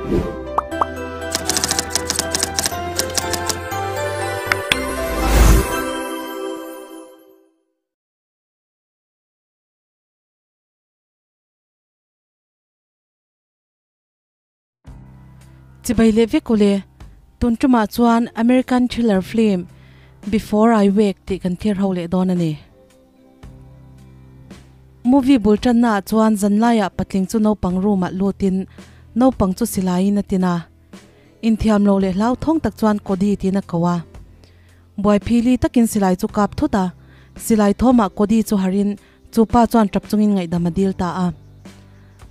Chibai leh vek ule, tun tumah chuan American thriller film Before I Wake tih kan thlir ho leh dawn a ni. Movie bul tanna ah chuan zanlaiah patling chu naupang room ah lutin naupang chu silaiin a tin a. Inthiam lo leh hlauthawng tak chuan Cody tiin a ko a. Buai phili takin silai chu kap thut a, silai thawmah Cody chu harin chu pa chuan tap chungin ngaihdam a dil ta a.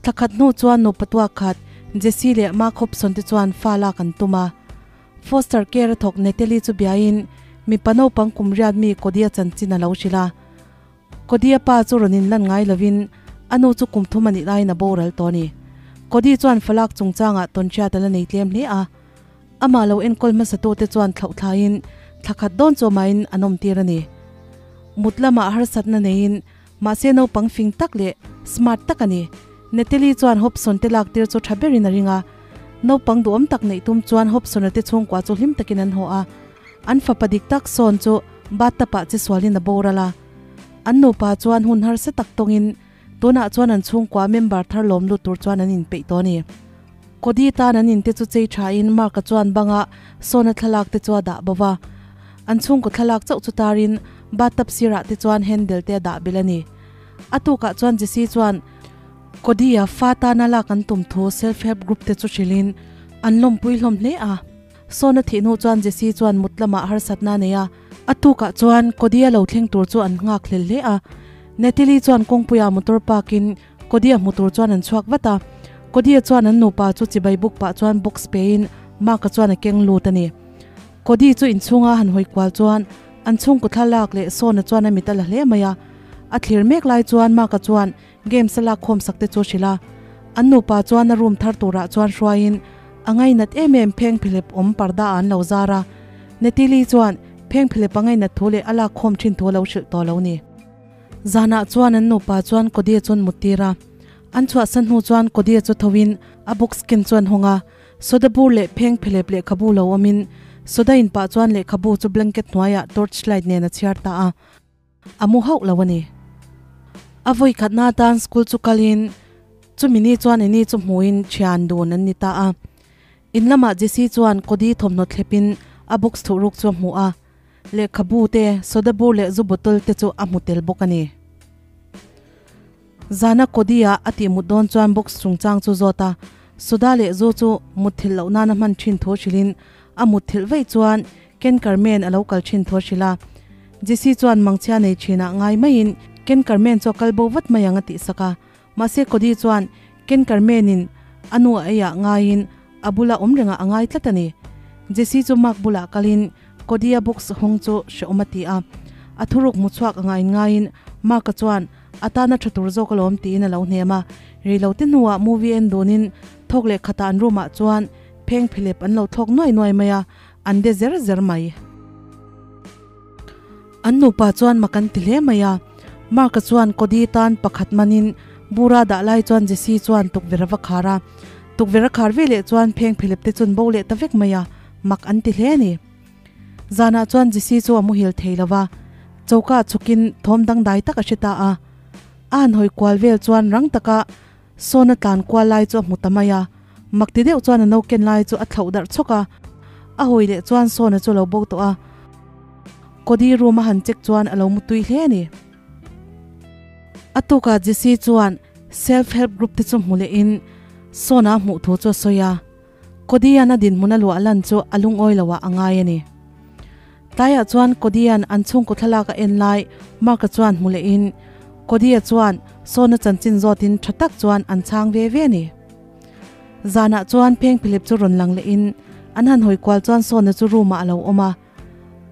Thla khat hnu chuan nupa tuak khat Jesse leh Mark Hobson te chuan fa lak an tum a. Foster care a thawk Natalie chu biain mipa naupang kum riat mi Cody-a chanchin a lo hrilh a. Cody-a pa chu rawn inlan ngai lovin a nu chu kum thum a nih laiin a boral tawh a ni. Cody chuan falak chungchangah tawnhriat a la nei tlem hle a. Amah lo enkawl hmasatute chuan thlauh thlaiin thla khat dawn chu amahin an awm tir a ni. Mut lamah harsatna neiin mahse naupang fing tak leh smart tak a ni. Natalie chuan Hobson te lak tir chu tha berin a ring a. Naupang duhawm tak neih tum chuan Hobson-a te chhungkua chu hlim takin an haw a. An fapa dik tak sawn chu bathtub-ah che sualin a boral a. An nupa chuan hun harsa tak tawngin Tunah chuan an chhungkua member thar lawm lut tur chuan an inpeih tawh a ni. Cody tan an inte chu chei thain Mark-a chuan banga sawna thlalak te chu a dah bo va. An chhungkaw thlalak chauh chu tarin bathtub sirah te chuan handle te a dah belh a ni. A tukah chuan Jesse chuan Cody-a fa tana lak an tum thu self help group te chu hrilhin an lawmpui hlawm hle a. Sawna thih hnu chuan Jesse chuan mut lamah harsatna a nei a. A tukah chuan Cody-a lo thleng tur chu an nghak hlel hle a. Natalie chuan kawngpuiah motor park in Cody-a hmu tur chuan an chhuak vat a. Cody-a chuan an nupa chu chibai buk pah chuan box pe in Mark-a chuan a keng lut a ni. Cody chu inchhunga han hawi kual chuan an chhungkaw thlalak leh Sawna chuan a mit a la hle mai a. A thlir mek lai chuan Mark-a chuan games a lak khawm sak te chu a hrilh a. An nupa chuan a room thar turah chuan hruaiin a ngainat em em pheng phelep awm parda ah an lo zar a. Natalie chuan pheng phelep a ngainat thu leh a lak khawm thin thu a lo hrilh tawh lo ni. Zanah chuan an nupa chuan Cody chu an mut tir a. An chhuahsan hnu chuan Cody chu tho in a box ken chu an hawng a. Soda bur leh pheng phelep lehkhabu lo awm in soda in pah chuan lehkhabu chu blanket hnuaiah torch light nen a chhiar ta a. A mu hauh lo a ni. A vawi khatna atan school chu kal in chumi ni chuan Annie chu hmuhin thian dun an ni ta a. In lamah Jesse chuan Cody thawmhnaw thlep in a box thuhruk chu a hmu a. Lehkhabu te, soda bur leh zu bottle te chu a hmu tel bawk a ni. Zana Cody-a a tih mut dawn chuan box chungchang chu zawt a, soda leh zu chu mutthilh loh nana hman thin thu hrilhin a mutthilh vaih chuan Ken Carmen a lo kal thin thu a hrilh a. Jesse chuan mangchhia nei thinah ngai maiin Ken Carmen chu a kal bo vat mai ang a tihsak a. Mahse Cody chuan Ken Carmen-in a nu a eiah ngaiin a bula awm rengah a ngai tlat a ni. Jesse chu Mark bulah kalin Cody-a box hawng chu hrehawm a ti a. A thuruk hmu chhuak a ngain ngaiin Mark-a chuan a tana tha tur zawk alawm tiin a lo hnem a. Reilote hnuah movie en dunin thawk leh khatah an room-ah chuan pheng phelep an lo thlawk nuai nuai mai a, an de zer zer mai. An nupa chuan mak an ti hle mai a, Mark-a chuan Cody tan pakhat manin bura dah lai chuan Jesse chuan tukverh a va khar a, tukverh a khar veleh chuan pheng phelep te chuan bo leh ta vek mai a, mak an ti hle a ni. Zanah chuan Jesse chu a muhil thei lo va, choka ah chhukin thawm dangdai tak a hre ta a, a han hawi kual vel chuan rang taka sawn a tlan kual lai chu a hmu ta mai a, mak ti deuh chuan a no ken lai chu a thlauh darh chhawk a, a hawi leh chuan sawn a chu lo bo tawh a. Cody room a han check chuan a lo mu tui hle a ni. A tukah Jesse chuan self help group te chu hmu leh in Sona a hmuh thu chu a sawi a. Cody-a'n a dinhmun a luah lan chu a lungawi lo ah a ngai a ni. Tlaiah chuan Cody-a'n an chhungkaw thlalak a en lai Mark-a chuan hmu leh in Cody-a chuan Sona chanchin zawt in tha tak chuan an chhang ve ve a ni. Zanah chuan pheng Philip chu rawn lang leh in an han hawi kual chuan Sona chu room ah a lo awm a.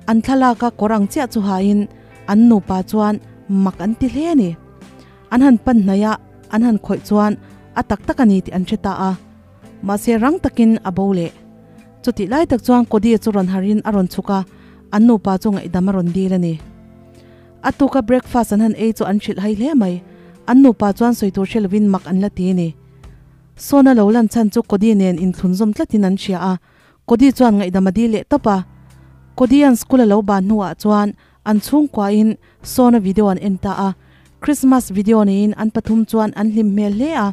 An thlalak a kawr ang chiah chu hain an nupa chuan mak an ti hle a ni. An han pan hnaih a, an han khawih chuan a tak tak a ni tih an hre ta a. Mahse rang takin a bo leh. Chutih lai tak chuan Cody chu rawn harin a rawn chhuk a, an nupa chu ngaihdam a rawn dil a ni. A tuka breakfast an han ei chu an hrilh hai hle mai. An nupa chuan sawi tur hre lovin mak an la ti a ni. Sona lo lan chhan chu Cody nen inthlunzawm tlatin an hria a, Cody chuan ngaihdam a dil leh tawp a. Cody-a'n school a lo ban hnuah chuan an chhungkuain Sona video an en ta a, Christmas video neiin an pathum chuan an hlim hmel hle a.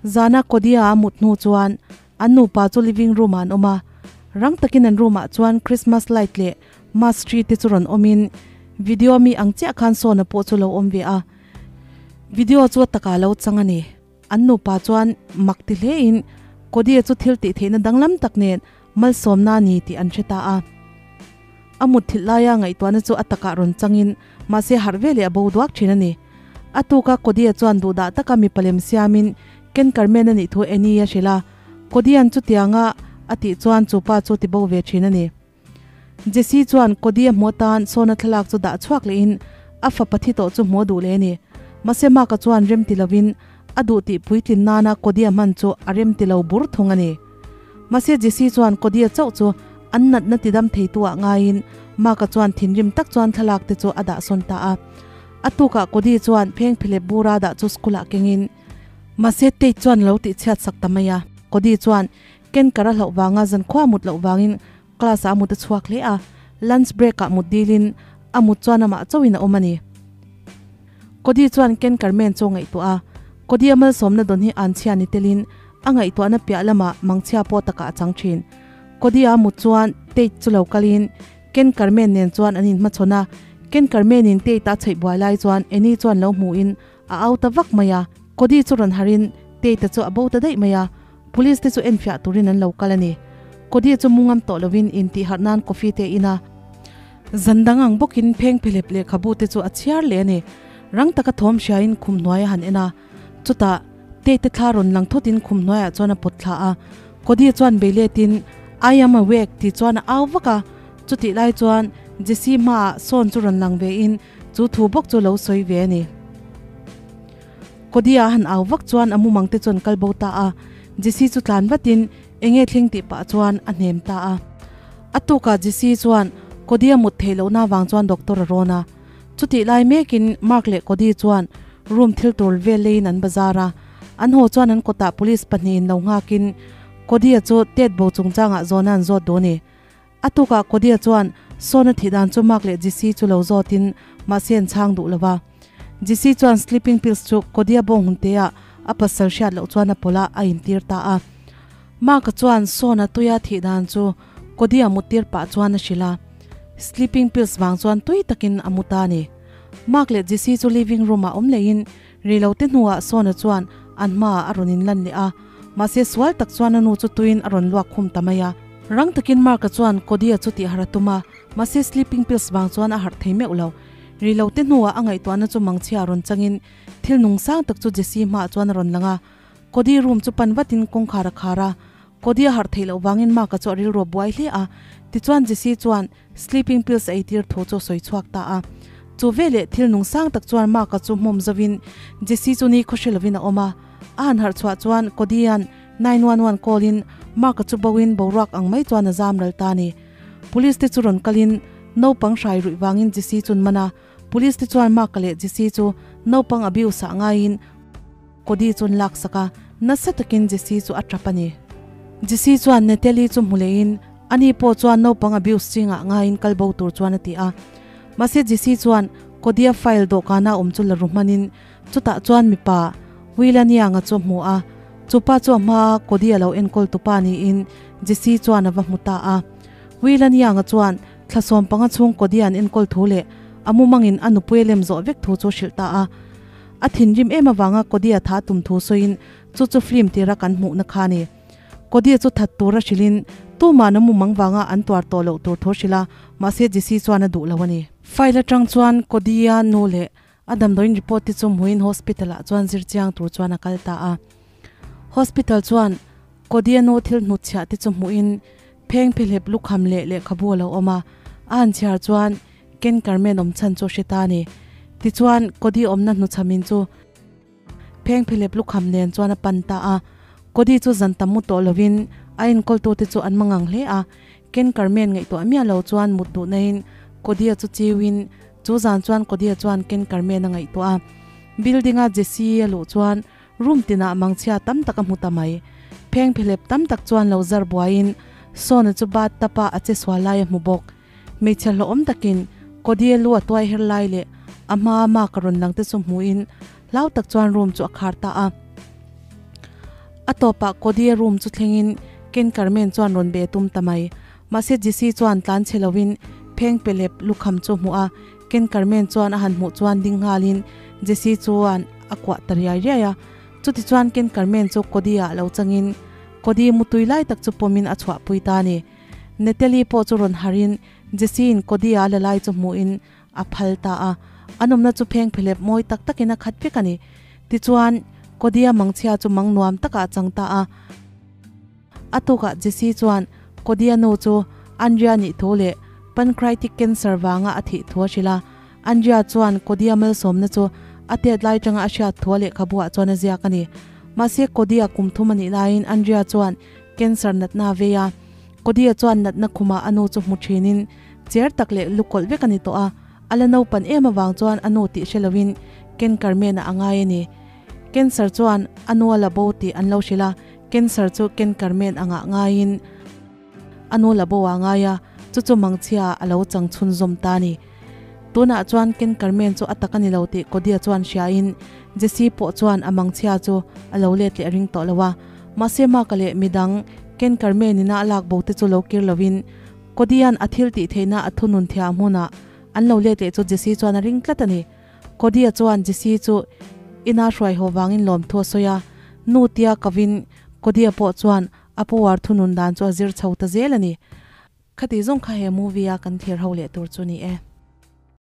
Zana Cody-a a mut hnu chuan an nupa chu living room-ah an awm a, rang takin an room-ah chuan Christmas light leh mass tree te chu rawn awmin video mi ang chiah khan Sona pawh chu lo awm ve a. Video chu a takah a lo chang a ni. An nupa chuan mak ti hlein Cody-a chu thil tih theihna danglam tak nen malsawmna a ni tih an hre ta a. A mutthilh laia ngaihtuahna chu a takah rawn changin mahse harh ve leh a bo duak thin a ni. A tuka Cody-a chuan duhdah taka mipa lem siamin Ken Carmen a nih thu Annie a hrilh a, Cody-a'n chutianga a tih chuan chu pa chu ti bo ve thin a ni. Jesse chuan Cody-a hmuh atan Sona thlalak chu dah chhuak lehin a fapa thi tawh chu hmuh a duh leh a ni. Mahse Mark-a chuan rem ti lovin a duh tih puitlin nana Cody-a hman chu a rem ti lo bur thung a ni. Mahse Jesse chuan Cody-a chauh chu an natna tidam theitu ah ngaiin Mark-a chuan thinrim tak chuan thlalak te chu a dah sawn ta a. A tukah Cody chuan pheng philep bura dah chu school-ah kengin mahse Tate chuan a lo tihchhiat sak ta mai a. Cody chuan Ken kar a hlauh vanga zankhua mut loh vangin class ah a mut a chhuak hle a, lunch break ah mut dilin a mut chuan amah chauhin a awm a ni. Cody chuan Ken Carmen chu a ngaihtuah a, Cody a malsawmna dawn hi anchhia ni telin a ngaihtuahna piah lamah mangchhia pawh takah a chang thin. Cody a mut chuan Tate chu lo kalin Ken Carmen nen chuan an inhmachhawn a, Ken Carmen in Tate a chheih buai lai chuan Annie chuan lo hmuhin a au ta vak mai a, Cody chu rawn harhin Tate-a chu a bo ta daih mai a, Police te chu enfiah turin an lo kal a ni. Cody chu mu ngam tawh lovin intih harh nan coffee te a in a. Zan dang ang bawkin pheng phelep lehkhabu te chu a chhiar leh a ni. Rang taka thawm hriain khum hnuai a han en a. Chutah, Tate thla rawn lang thutin khum hnuaiah chuan a pawt thla a. Cody chuan bei letin, I am awake tih chuan a au vak a. Chutih lai chuan Jesse hmaah sawn chu rawn lang vein chu thu bawk chu lo sawi ve a ni. Cody-a han au vak chuan a mumang te chuan kal bo ta a, Jesse chu tlan vatin enge thleng tih pah chuan a hnem ta a. A tukah Jesse chuan Cody-a mut theih lohna avang chuan doctor a rawn a. Chutih lai mekin Mark leh Cody chuan room thil tur vel leiin an bazar a. An haw chuan an kawtah police pahnihin lo nghakin Cody-a chu tet bo chungchangah zawhna an zawt duh a ni. A tukah Cody-a chuan Sona thih dan chu Mark leh Jesse chu lo zawtin mahse an chhang duh lo va. Jesse chuan sleeping pills chu Cody-a bawng hun teah a pasal hriat loh chuan a pawlh a, a intir ta a. Mark-a chuan Sona tuia thih dan chu Cody-a muttir pah chuan a hrilh a. Sleeping pills vang chuan tui takin a mu ta a ni. Mark leh Jesse chu living room-ah awm leiin Rei lo te hnuah Sona chuan an hmaah a rawn inlan leh a, mahse sual tak chuan a nu chu tuiin a rawn luak khum ta mai a. Rang takin Mark-a chuan Cody-a chu tih harh a tum a, mahse sleeping pills vang chuan a harh thei meuh lo. Rei lo te hnuah a ngaihtuahna chu mangchhia a rawn changin thil nung sang tak chu Jesse hmaah chuan a rawn lang a. Cody room chu pan vatin kawngkhar a khar a, Cody a harh theih loh vangin Mark-a chu a rilru a buai hle a, tichuan Jesse chuan Sleeping pills ei tir thu chu sawi chhuak ta a. Chu veleh thil nung sang tak chuan Mark-a chu hmawm zovin Jesse chu ni khawhre lovin a awm a. A han harh chhuah chuan Cody-a'n 911 call in Mark-a chu boin boruak ang mai chuan a zam ral ta a ni. Police te chu rawn kalin naupang hrai ruih vangin Jesse chun man a. Police te chuan Mark-a leh Jesse chu naupang abuse ah ngaiin Cody chun laksak a, nasa takin Jesse chu a tap a ni. Jesse chuan Natalie chu hmu lehin ani pawh chuan naupang abuse chingah ngaiin kal bo tur chuan a ti a. Mahse Jesse chuan Cody-a file dawhkana awm chu la ru hmanin chutah chuan mipa Willa Niang-a chu a hmu a. Chupa chu a hmaa Cody-a lo enkawl tupa niin Jesse chuan a va hmu ta a. Willa Niang-a chuan thla 15 chhung Cody-a an enkawl thu leh a mumangin a nupui a lem zawh vek thu chu a hrilh ta a. A thinrim em avanga Cody-a tha tum thu sawiin chu chu film tira kan hmuhna kha a ni. Cody-a chu that tura hrilhin tuman a mumang vanga an tuar tawh loh tur thu hrilh a, mahse Jesse chuan a duh lo a ni. File atang chuan Cody-a nu leh a damdawiin report te chu hmuhin hospital ah chuan zir chiang tur chuan a kal ta a. Hospital chuan Cody-a nu thil hnutchhiah te chu hmuhin pheng phehlep lukham leh lehkhabu a lo awm a, a han chhiar chuan Ken Carmen awm chhan chu a hre ta a ni. Tichuan, Cody awmna hnuchhamin chu pheng phelep lukham nen chuan a pan ta a. Cody chu zan tam mu tawh lovin a enkawltute chu an mangang hle a. Ken Carmen ngaihtuah miah lo chuan mut duhnain Cody-a chu chiuin chu zan chuan Cody-a chuan Ken Carmen a ngaihtuah a. Building-a Jesse a luh chuan. Room tinah mangchhia tam tak a hmu ta mai. Pheng phelep tam tak chuan lo zar buaiin Sawna chu bat tapa a che sual lai a hmu bawk. Hmeichhe hlawhawm takin Cody-a lu a tuai her lai leh a hmaa mark a rawn lang te chu hmuhin hlau tak chuan room chu a khar ta a. A tawpah Cody-a room chu thlengin Ken Carmen chuan rawn be tum ta mai. Mahse Jesse chuan tlan chhe loin pheng pelep lukham chu a hmuh a, Ken Carmen chuan a han hmuh chuan ding nghalin Jesse chuan a kuah ta riai riai a. Chutichuan Ken Carmen chu Cody-ah lo changin Cody mutui lai tak chu pawmin a chhuahpui ta a ni. Natalie pawh chu rawn harhin Jesse-in Cody-a la lai chu hmuhin a phal ta a, a nawmna chu pheng phelep mawi tak takin a khat vek a ni. Tichuan, Cody-a mangchhia chu mang nuam takah a chang ta a. A tukah Jesse chuan Cody-a nu chu Andrea nih thu leh pancreatic cancer vanga a thih thu a hrilh a. Andrea chuan Cody-a malsawmna chu a tet lai tanga a hriat thu a lehkhabuah chuan a ziak a ni. Mahse, Cody-a kum thum a nih laiin Andrea chuan Cancer natna a vei a, Cody-a chuan natna khumah a nu chu hmu thinin cher tak leh lu kawlh vek a ni tawh a, a la naupan em avang chuan a nu tih hre loin Ken Carmen-a a ngai a ni. Cancer chuan a nu a la bo tih an lo hrilh a, Cancer chu Ken Carmen angah ngaiin a nu la bo a ngai a, chu chu mangchhia a lo chang chhunzawm ta a ni. Tunah chuan Ken Carmen chu a tak a ni lo tih Cody-a chuan hriain Jesse pawh chuan a mangchhia chu a lo let leh a ring tawh lo a. Mahse Mark-a leh midang Ken Carmen-ina a lak bo te chu lo kir loin Cody-a'n a thil tih theihna a thunun thiah hmunah an lo let leh chu Jesse chuan a ring tlat a ni. Cody-a chuan Jesse chu ina hruai haw vangin lawmthu a sawi a, nu tia kovin Cody-a pawh chuan a power thunun dan chu a zir chho ta zel a ni. Khati zawng kha he movie a kan thlir ho leh tur chu ni e.